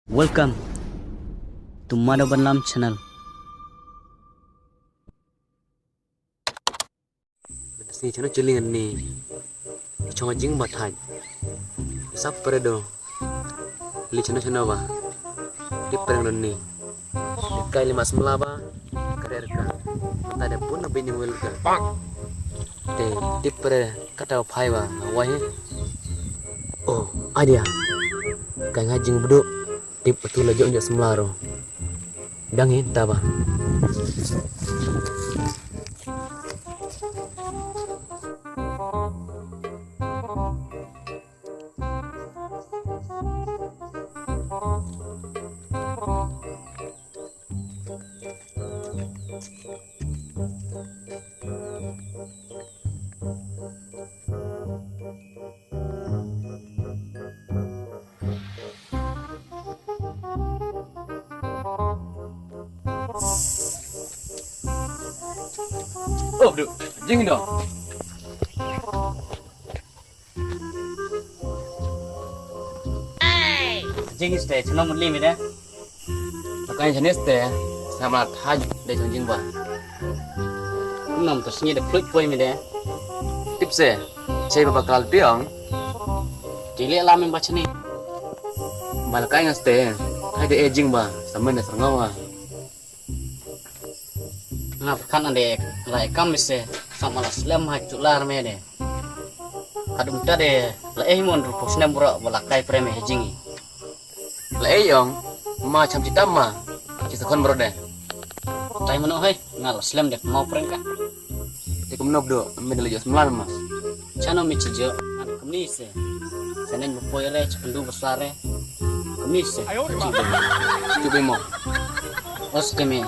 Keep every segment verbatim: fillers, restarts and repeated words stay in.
Welcome to Madhav Banlam channel. Sni chano chili ni chong jing ba thaj. Sap peredo. Li chano chano ba. Tip pereng ni. Kai lima semla ba. Karer ka. Tade pun na bini wel ka. Te tip pere kata phai ba. Wai. Oh, idea. Kai nga jing beduk. Tip atu la jong jong semla ro. Dang hi taba. Oh, du, jing no. Jing iste, chano muli mi de. Ka kan jhanis te, sama thaj de chong jing ba. Nam to sngi de fluit poi mi de. Tip se, chei ba bakal piang. Chei le la mi ba chani. Ba la kai ngas te, hai de e jing ba, sama ne sarngawa. Nga pyrkhat na de, la e kam mi se, sama la slem ha chular me de. Hadum ta de, la e mon ru posnem bro, ba la kai prem he jing. La e yong, ma cham chitam ma, chi sa khon bro de. Tai mano hai, nga la slem de mau prank ka. Te kum nop do, me de la jo semlan ma. Chano me chi jo, ngan kumni se. Seneng bu poi re, chi pendu besar re. Kumni se. Chu be mo. Os te me,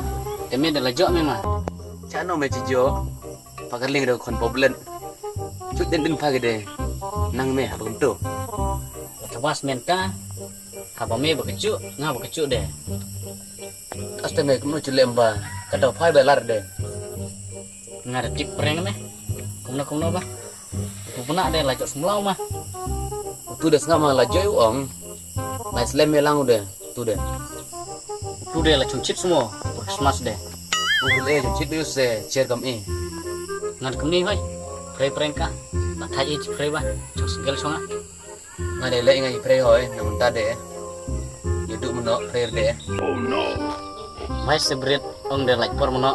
te me de la jo me ma. Chano me chi jo. Pakarling do khon poblen. Chut den den pha gede. Nang me ha pagum tu. Tabas menta. Haba me ba kechu, nga ba kechu de. Asta me kumno chule em ba. Ka dau phai ba lar de. Nga da tip prank me. Kumno kumno ba. Ku puna de la jok semlau ma. Tu de sngap ma la joi u ong. Lai slem me lang u de. Tu de. Tu de la chungchit semua. Christmas de. U le chungchit de se cher kam e. Ngan kumni hoi. Pray prank ka. Ba thai e chi pray ba. Chung single chunga. Nga de leh ngai pray hoi, nang mynta de. Ïa du mano pray de. Mai se Brit, ong de lait por mano.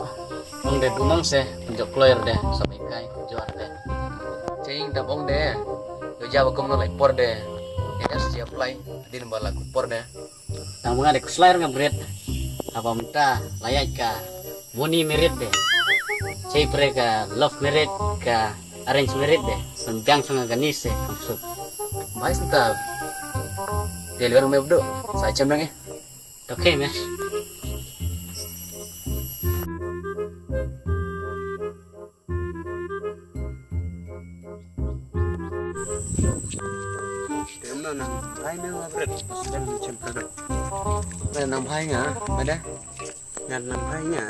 Ong de du nang se, pynjok kloi de, sa bai kai, jor de. Cheng dap ong de. Ïa ja ba kum no lait por de. Ïa das ïa play, din ba la kut por de. Tang ba nga de kuslai nga Brit. Haba mynta la ïaid ka Money married de. Chei pre ka love married ka arrange married de. Sngewbiang sngewbiang kane se kam suk. Bai sngewta. Te lwer me bdo. Sa chem dang eh. Okay me. Te em no nang bhai me wa bret. Sdang ni chem pre do. Nang bhai nga, ma da. Ngan nang bhai nga.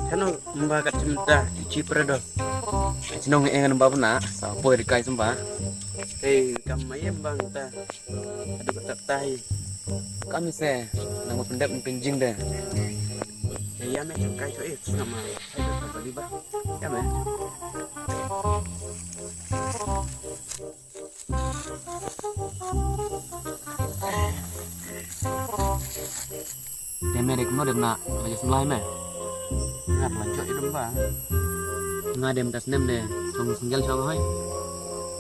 Chano mba kat chim da chi pre do. Chnong e ngan ba bna sa poi ri kai sumba. Hey, kam ma yem bang ta. Adu ka tat tai. Kam se nang ma pendep pynjing de. Hey, ya me chim kai cho e sngama. Hey, ka bali ba. Ya me. Te me de kumno de mna, la ïa symlai me. Nga la jok i dum ba. Nga de mynta snem de, song single song hoi.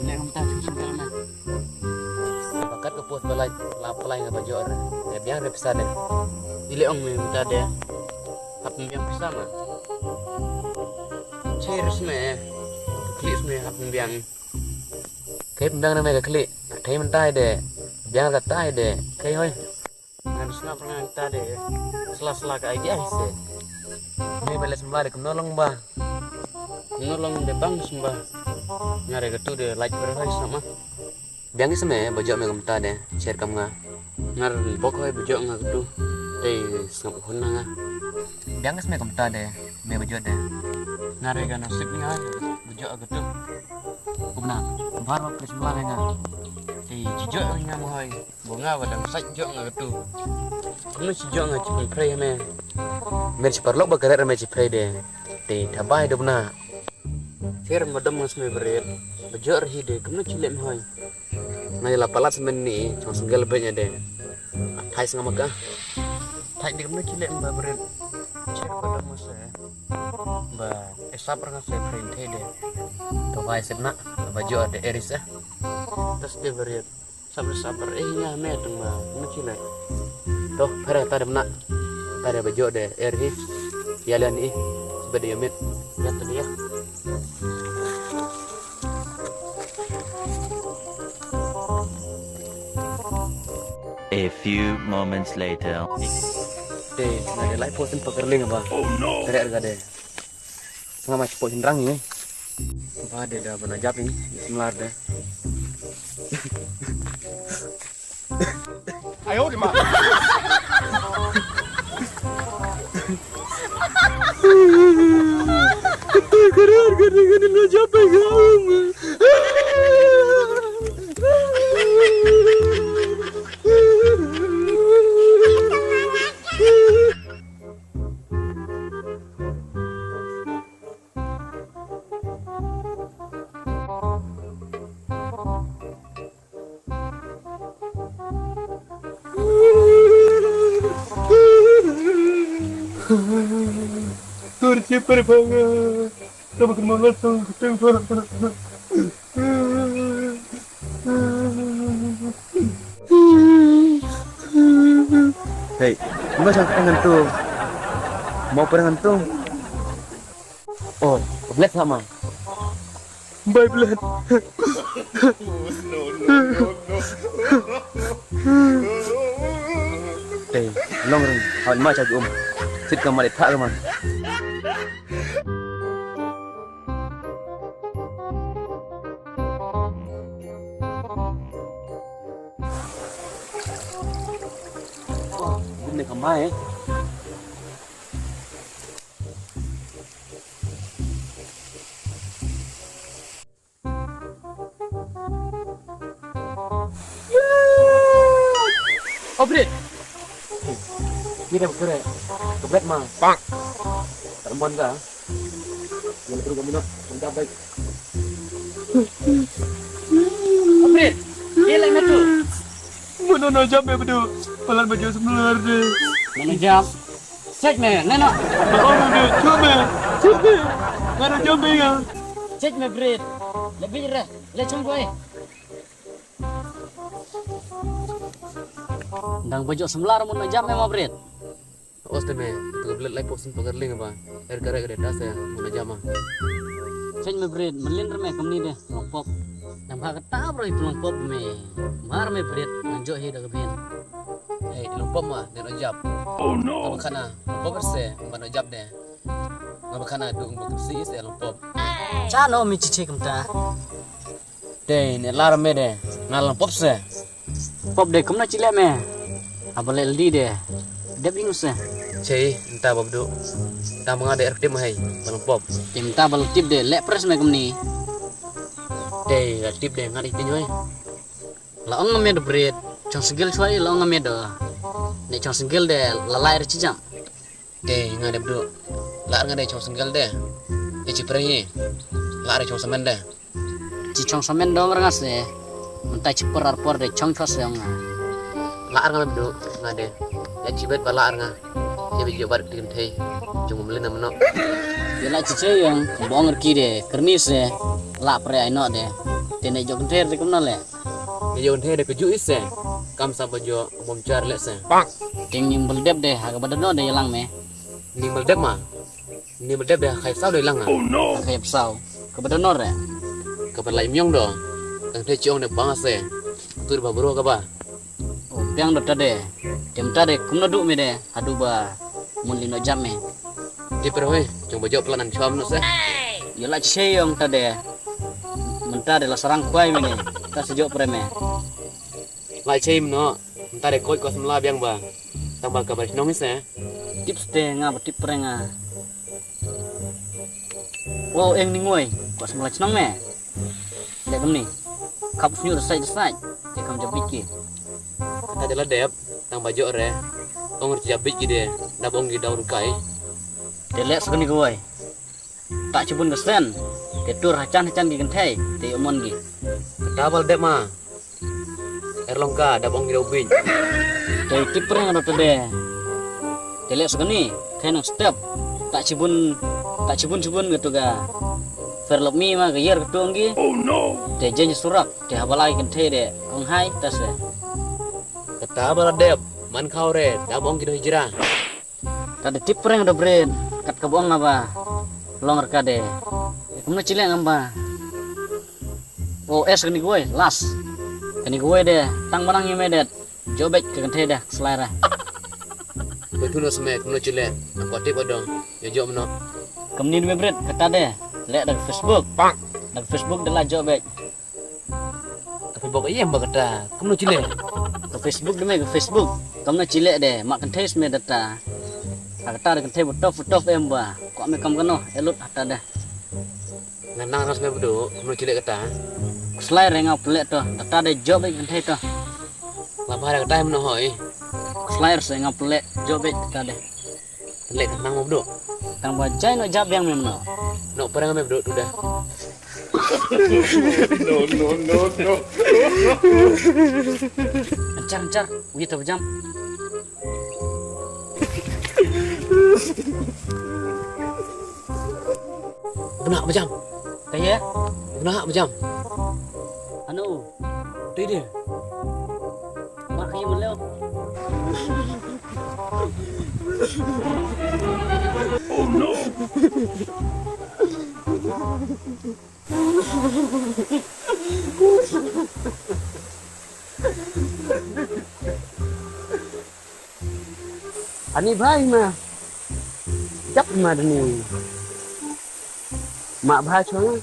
Ine mynta song single me. Ba kat ka post ba la, la apply nga ba jok re. Te biang re pisa de. Ile ong me mynta de. Hap biang pisa ma. Cheers me. Please me hap biang. Kei pynbiang na me ka khlieh. Kei mynta de. Biang ka tai de. Kei hoi. Ngan sngap nga ta de. Sla sla ka idea hi se. Me ba le symba de kumno long ba. Kumno long de bang symba. Nga re ka tu de like ber hoi sama. Biang hi se me ba jok me kumta de. Share kam nga. Nga re bok hoi ba jok nga ka tu. Te sngap hun na nga. Biang hi se me kumta de. Me ba jok de. Nga re ka nasib nga ba jok ka tu. Kumna, bar ba plis mla nga. Te chi joh nga ma hoi. Bo nga ba dang sait joh nga katu. Kumno chi joh nga chi pynphrei me. Mer chi parlok ba karet me chi phrei de. Te thabai dum na. Ther ma dam nga sme bret. Ba joh rhi de kumno chi lem hoi. Nga la palat semen ni chong single be nya de. Thai snga maka. Thai de kumno chi lem ba bret. Cher ba dam nga se. Ba esap rang se phrei the de. To bai sep na. Ba joh de eris eh. Tas de bret. Sabar sabar eh nya me tung ma. Kumno chi lem. To pare ta dem na. Ta de ba joh de er hi. Ya lian i. Sebe de yamit. Ya tu dia. A few moments later. Te, nga de lai posin pakarling ba. Oh no. Tere arga de. Nga ma chipo hinrang ni. Ba de da bana jap ni. Semlar de. Ayo de ma. Kete kere arga de ngani lo jap ga. Tur chi per banga. Ka ba kan mo la song ka teng. Hey, mo sa ngan tu. Mo per ngan tu. Oh, blet sama. Bai blet. Hey, long ring. Hawan ma cha um. Sit ka ma de thak ka ma. Wah, gum ne kamai eh. Oh, Brit. Ni dah bergerak. Kebret ma. Pak. Tak lemon kah? Yang terus kamu nak. Minta baik. Oh, Brit. Dia lain tu. Mano no jam ya bedu. Palan baju semlar deh. Mano jam? Check me, neno. Mano no jam me. Check me. Mano jam me ya. Check me, Brit. Lebih reh. Le chung boy. Dang bajok semlar mun na jam me ma bret. Os te me, tu blet lai pok sin pagar ling ba. Er kare kare das ya mun na jam ma. Chen me bret, melin re me kamni de, long pop. Dang ba kata bro itu long pop me. Mar me bret, nganjok he da kabin. Hey, long pop ma, de na jam. Oh no. Ba kana, long pop se, ba na jam de. Nga ba khana du ba kursi se long pop. Cha no mi chichi kumta. Te ne lar me de nga long pop se. Pop de kumna chi le me. Aba le di de. Dep ing se. Che nta ba du. Ta ma nga de er tip ma hai ba long pop. Te nta ba le tip de le press me kumni. Te la tip de nga de tin hoi. La ong me de bret. Chong single chwa la ong me de. Ne chong single de la lai re chi jam. Te nga dep du. Lar nga de chong single de. Te chi pre hi. Lar chong samen de. Chi chong samen dong ra nga se. Mynta chi per ar por de chong chwa se nga. Lar nga dep du nga de. Ya chi bet ba lar nga. Chi bet yo bar kti thei. Chong mlin na mno. Ya la chi che yang bong rki de. Kerni se. La pre ai no de. Te ne jok ter de kumna le. Te yo nthe de kaju ise. Kam sa ba jo bom char le se. Ting ning bel dep de ha ka ba dano de yalang me. Ning bel dep ma. Ning bel dep de khai saw de lang. Oh no. Khai saw. Ka ba dano re. Ka ba lai myong do. Tang te chiong de bang se. Tur ba bro ka ba. Oh piang do ta de. Tem ta de kum na du me de. Hadu ba mun li no jam me. Di per hoi, jong ba jok plan an chuam no se. Yo la che yong ta de. Mynta de la sarang khwai me ne. Ta se jok pre me. La che no. Mynta de koi kos mla biang ba. Tang ba ka ba chnong se. Tips te nga ba tip pre nga. Wow eng ni ngoi. Kos mla chnong me. Le kumni. Kap snu da sai da sai. Kam jabit ki. Kata de la dep, tang ba jok re. Ong re jabit ki de, dap ong ki daw rukai. Te leh sa kani kawai. Tak chibun ka sen. Te tur hachan hachan ki kynthei, te umon ki. Kata ba la dep ma. Er long ka, dap ong ki daw bit. Te tip reng ado te de. Te leh sa kani, te nang step. Tak chibun, tak chibun chibun ka tu ka. Fair love me ma ka yer ka tu ong ki. Oh no. Te jen surak. Te haba lai kynthei de ong hai ta se. Kata ba la dep man khaw re da bong ki do hijra. Ta de tip reng do bren kat ka bong aba long ka de. Kumno chile ngam ba. O es kani kuai las. Kani kuai de tang manang yeme de. Jobek ka kynthei de slai ra. Betul no sme kumno chile. Aku tip adong. Ya jom no. Kamni de bret kata de. Leh da Facebook. Pak. Da Facebook de la jobek. Ka Facebook aye em ba kata. Kumno chile. Ka Facebook de me ka Facebook. Kumno chile de mak kynthei sme data. Ha kata de kynthei butop butop em ba. Ko me kam kano elut hata de. Ngan nang ras me bedo kumno chile kata. Slai re ngau pelek to. Data de job de kynthei to. Laba de kata em no hoi. Slai re se ngau pelek job de kata de. Leh ka nang mabdu. Tang ba jai no jap biang mem no. No parang mabdu tu dah. No, no, no, no. Anchar, anchar. Wi ta bajam. Bena bajam. Kaya? Bena bajam. Anu. Ti dia. Mak kaya meleo. Oh no. Ani bhai ma. Jap ma dani. Ma bhai chong.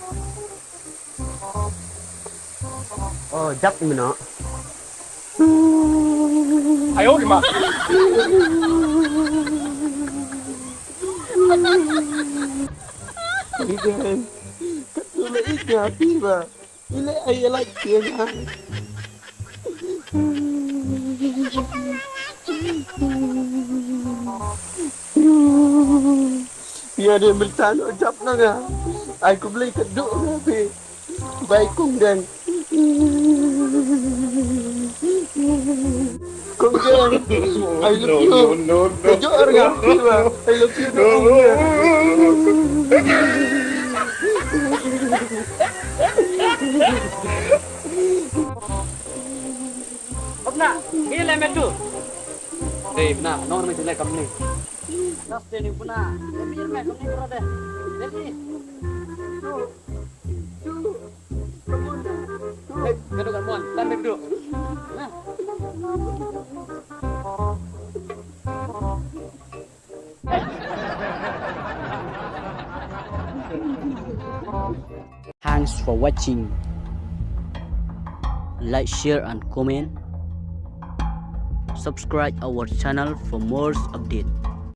Oh, jap mi no. Ayo di ma. Ikan. Katula ikan tiba. Ile ay like tiyan. Pia de mentan ojap na nga. Ai ku beli keduk na pi. Bai kung deng. Kung deng. I love you. No, no, no, no. Kejok dengan pi ba. I love you. No, no, no, no. Bapna, ngi le metu. Dei bna, nong nang jilai kamni. Nas dei ni bna. Mir me kamni kura de. Dei. Tu. Tu. Kamon. Hei, kadu kamon. Tan metu. Nah. Thanks for watching. Like, share and comment. Subscribe our channel for more update.